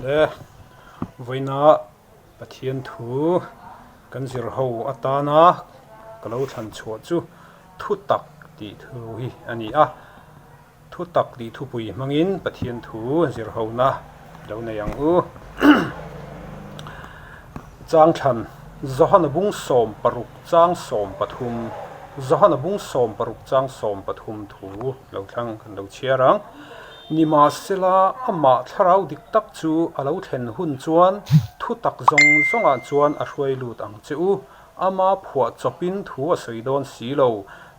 Awle, vawiina Pathian thu kan zir ho atana ka lo thlan chhuah chu thutak tih thu hi a ni a. Thutak tih thupui hmangin Pathian thu zir hona lo nei ang u. Changthlan, Johana bung 16 chang 13, Johana bung 16 chang 13 thu lo thlang kan lo chhiar ang. Nimahsela, amah thlarau dik tak chu a lo thlen hun chuan thutak zawng zawngah chuan a hruai lut ang che u. Ama phuah chawpin thu a sawi dawn si lo.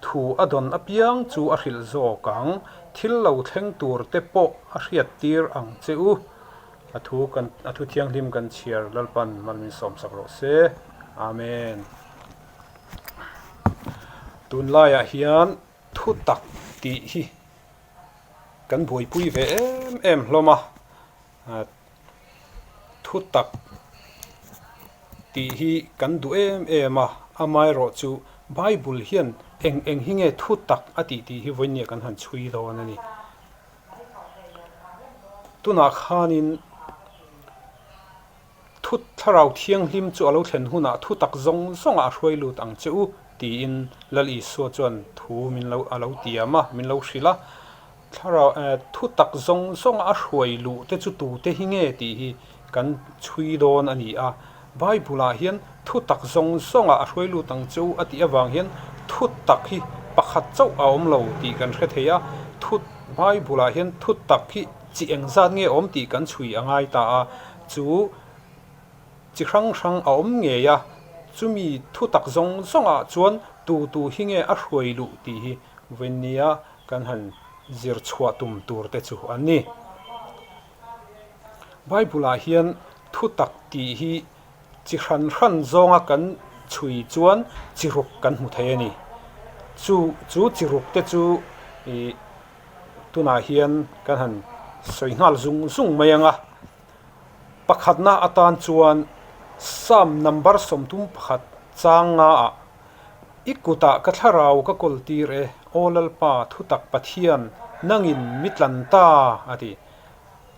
Thu a dawn apiang chu a hrilh zawk ang. Thil lo thleng tur te pawh a hriattir ang che u. A thu kan a thu thianghlim kan chhiar Lalpan mal min sawmsak rawh se. Amen. Tunlaiah hian thutak tih hi kan buaipui ve em em hlawm a, thutak tih hi kan duh em em a, amaherawh chu Bible hian eng eng hi nge thutak a tih tih hi vawinia kan han chhui dawn a ni. Tunah khanin Thu Thlarau Thianghlim chu a lo thlen hunah thu tak zawng zawngah a hruai lut ang che u, tiin Lal Isua chuan thu min lo a lo tiam a, min lo hrilh a. Thlarau thu tak zawng zawnga a hruai luh te chu tute hi nge tih hi kan chhui dawn a ni a. Bible-ah hian thu tak zawng zawngah a hruai lut ang che u a tih avang hian thu tak hi pakhat chauh a awm lo tih kan hre thei a. Thu Bible-ah hian thu tak hi chi engzat nge awm tih kan chhui a ngai ta a. Chu chi hrang hrang a awm ngei a, chumi thutak zawng zawngah chuan tu tu hi nge a hruai luh tih hi vawinia kan han zir chhuah tum tur te chu an ni. Bible-ah hian thutak tih hi chi hran hran zawnga kan chhui chuan chi ruk kan hmu thei a ni. Chu chu chi ruk te chu ih tunah hian kan han sawi nghal zung zung mai ang a. Pakhatna atan chuan Psalm number 31 chang ngaah, I kutah ka thlarau ka kawl tir e, Aw Lalpa, thutak Pathian, nangin mi tlan ta, a ti.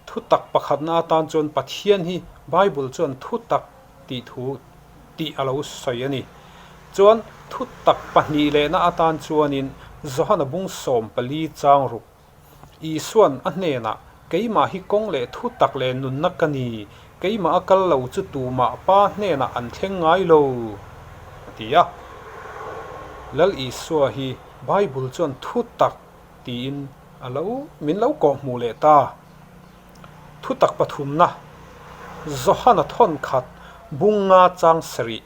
Thutak pakhatna atan chuan Pathian hi Bible chuan thutak tih thu tih a lo sawi a ni. Chuan thutak pahnih lehna atan chuanin Johana bung 14 chang ruk Isuan a hnenah, Keimah hi kawng leh thu tak leh nunna ka ni, keimah a kal lo chu tumah Pa hnenah an thleng ngai lo, a ti a. Lal Isua hi Bible chuan thu tak tiin a lo min lo kawhhmuh leh ta. Thu tak pathumna, Johana thawn khat bunga chang sarih,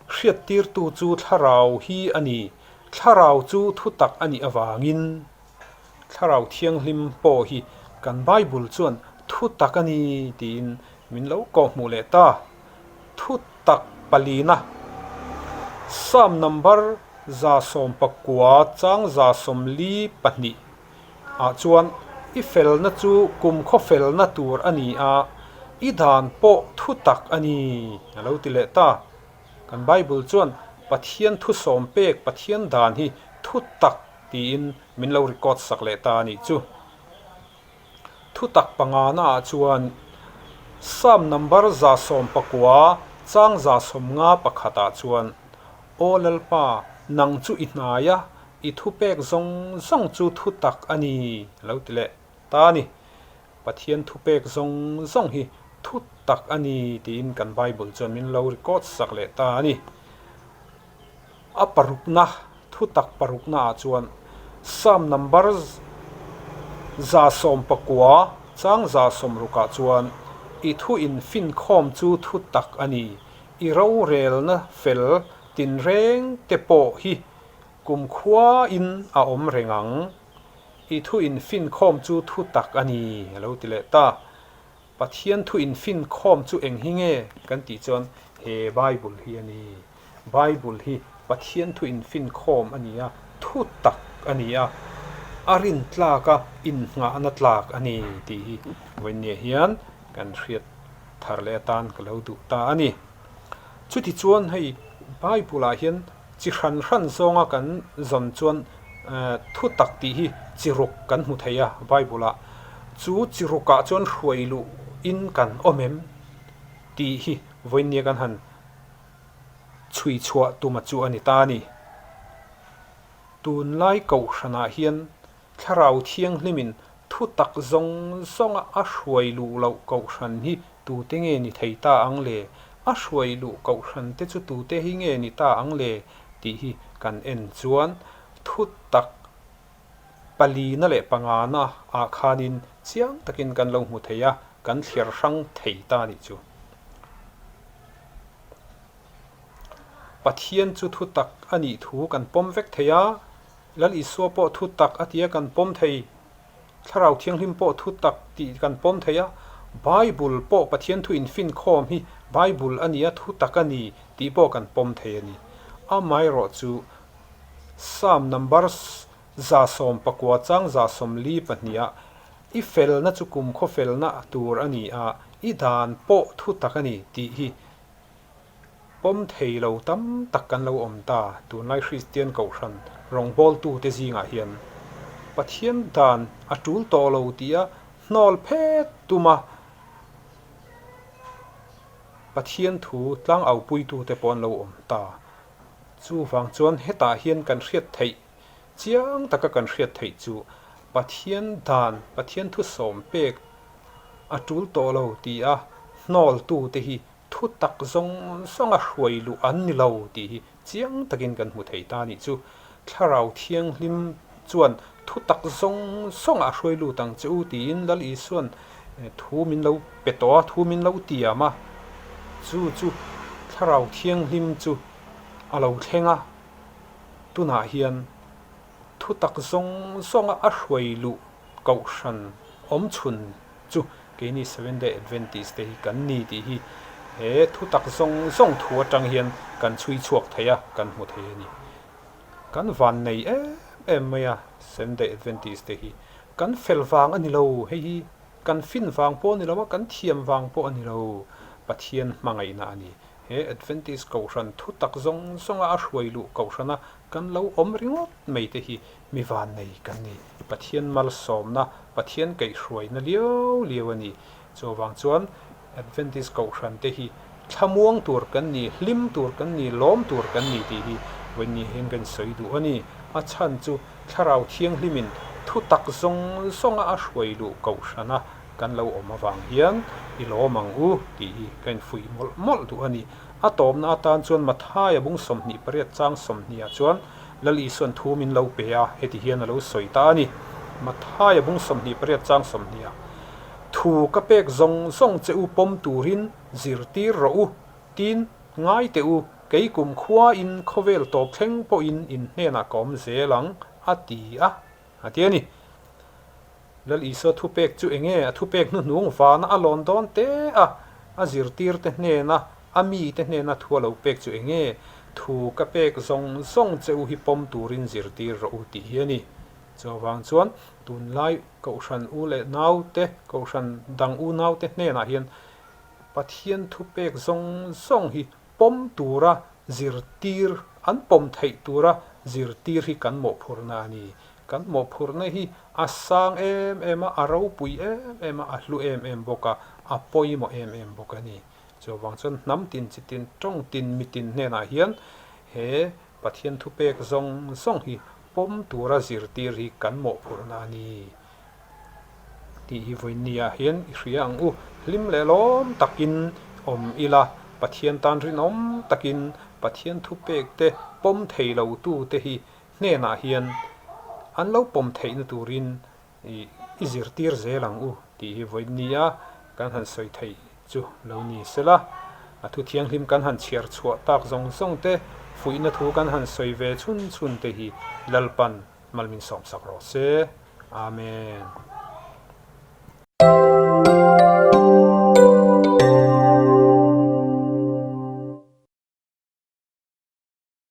Hriattirtu chu thlarau hi a ni, Thlarau chu thutak a nih avangin Thlarau Thianghlim pawh hi kan Bible chuan thutak a ni tiin min lo kawhhmuh leh ta. Thutak palina, Psalm number 119 chang 142 ah chuan i felna chu kumkhaw felna tur a ni a, i dan pawh thutak a ni a lo ti leh ta. Kan Bible chuan Pathian thusawm pek Pathian dan hi thu tak tiin min lo record sak leh ta a nih chu. Thu tak pangana ah chuan Psalm number 119 chang 151 ah chuan Aw Lalpa nang chu i hnai a, i thupek zawng zawng chu thu tak a ni a lo ti leh ta a ni. Pathian thupek zawng zawng hi thu tak a ni tiin kan Bible chuan min lo record sak leh ta a ni. A parukna, thu tak parukna ah chuan Psalm number 119 chang 160 ah chuan I thu infinkhawm chu thu tak a ni, i rorelna fel tinreng te pawh hi kumkhua in a awm reng ang. I thu infinkhawm chu thu tak a ni, a lo ti leh ta. Pathian thu infinkhawm chu eng hi nge kan tih chuan he Bible hi a ni. Bible hi Pathian thu infinkhawm a ni a, thu tak a ni a, a rintlak a, innghahna tlak a ni tih hi vawinia hian kan hriat thar leh atan ka lo duh ta a ni. Chutichuan hei Bible-ah hian Chi hran hran zawnga kan zawn chuan thu tak tih hi chi ruk kan hmu thei a Bible-ah. Chu chi rukah chuan hruai luh in kan awm em tih hi vawiinnia kan han chhui chhuah tuma chu a ni ta a ni. Tunlai kohhranah hian Thlarau Thianghlimin thu tak zawng zawnga a hruai luh loh kohhran hi tute nge ni thei ta ang le? A hruai luh kohhran te chu tute hi nge ni ta ang le? tih hi kan en chuan thu tak palina leh pangana ah khanin chiang takin kan lo hmu thei a, kan thliar hrang thei ta nih chu. Pathian chu thu tak a nih thu kan pawm vek thei a, Lal Isua pawh thu tak a tia kan pawm thei, Thlarau Thianghlim pawh thu tak tih kan pawm thei a, Bible pawh Pathian thu infinkhawm hi Bible a nia thu tak a ni tih pawh kan pawm thei a ni. Amaherawh chu Psalm number 119 chang 142 ah I felna chu kumkhaw felna tur a ni a, i dan pawh thu tak a ni tih hi Pawm thei lo tam tak kan lo awm ta, tunlai Kristian Kohhran rawngbawltute zingah hian Pathian dan a tul tawh lo tia hnawl phet tuma Pathian thu tlangaupuitute pawh an lo awm ta. Chuvang chuan hetah hian kan hriat theih chiang taka kan hriat theih chu Pathian dan, Pathian thu sawm pek a tul tawh lo tia hnawltute hi Thu tak zawng zawnga hruai luh an ni lo tih hi chiang takin kan hmu thei ta nih chu. Thlarau Thianghlim chuan thu tak zawng zawnga a hruai lut ang che u tiin Lal Isua'n thu min lo pe tawh a, thu min lo tiam a. Chu chu Thlarau Thianghlim chu a lo thleng a, tunah hian thu tak zawng zawnga a hruai luh kohhran awmchhun chu keini Seventh Day Adventist te hi kan ni tih hi he thutak zawng zawng thu atang hian kan chhui chhuak thei a, kan hmu thei a ni. Kan van nei em em mai a Seventh Day Adventist te hi. Kan fel vang a ni lo, hei hi kan fin vang pawh a ni lo a, kan thiam vang pawh a ni lo, Pathian hmangaihna a ni. He Adventist kohhran thutak zawng zawnga a hruai luh kohhrana kan lo awm ringawt mai te hi Mi vannei kan ni. Pathian malsawmna, Pathian kaihhruaina liau liau a ni. Chuvang chuan Adventist Kohhran te hi thlamuang tur kan ni, hlim tur kan ni, lawm tur kan ni tih hi vawiin hian kan sawi duh a ni. A chhan chu Thlarau Thianghlimin thu tak zawng zawnga a hruai luh Kohhrana kan lo awm avang hian i lawm ang u tih hi ka infuih mawlh mawlh duh a ni. A tawpna atan chuan Mathaia bung 28 chang 20 ah chuan Lal Isua'n thu min lo pe a, heti hian a lo sawi ta a ni. Mathaia bung 28 chang 20 ah, Thu ka pek zawng zawng che u pawm turin zirtir rawh u, tin, ngai teh u, kei kum khuain khawvel tawp thleng pawhin in hnenah ka awm zel ang, a ti a, a ti a ni. Lal Isua thupek chu enge a thupek hnuhnung vana a lawn dawn te a, a zirtirte hnena a mite hnena thu a lo pek chu enge thu ka pek zawng zawng che u hi pawm turin zirtir rawh u tih hi a ni. Chuvang chuan tunlai Kohhran u leh naute, Kohhran dang u naute hnenah hian Pathian thupek zawng zawng hi pawm tura zirtir, an pawm theih tura zirtir hi kan mawhphurhna a ni. Kan mawhphurhna hi a sang em em a, a ropui em em a, a hlu em em bawk a, a pawimawh em em bawk a ni. Chuvang chuan hnam tin chi tin, tawng tin, mi tin hnenah hian he Pathian thupek zawng zawng hi pawm tura zirtir hi kan mawhphurhna a ni tih hi vawiinniah hian i hria ang u. Hlim leh lawm takin awm ila, Pathian tan rinawm takin Pathian thupek te pawm thei lo tute hi hnenah hian an lo pawm theihna turin i zirtir zel ang u tih hi vawiin nia kan han sawi theih chu lo ni sela. A thu thianghlim kan han chhiar chhuah tak zawng zawng te, fuihna thu kan han sawi ve chhun chhun te hi Lalpan malmin sawmsak rawh se. Amen.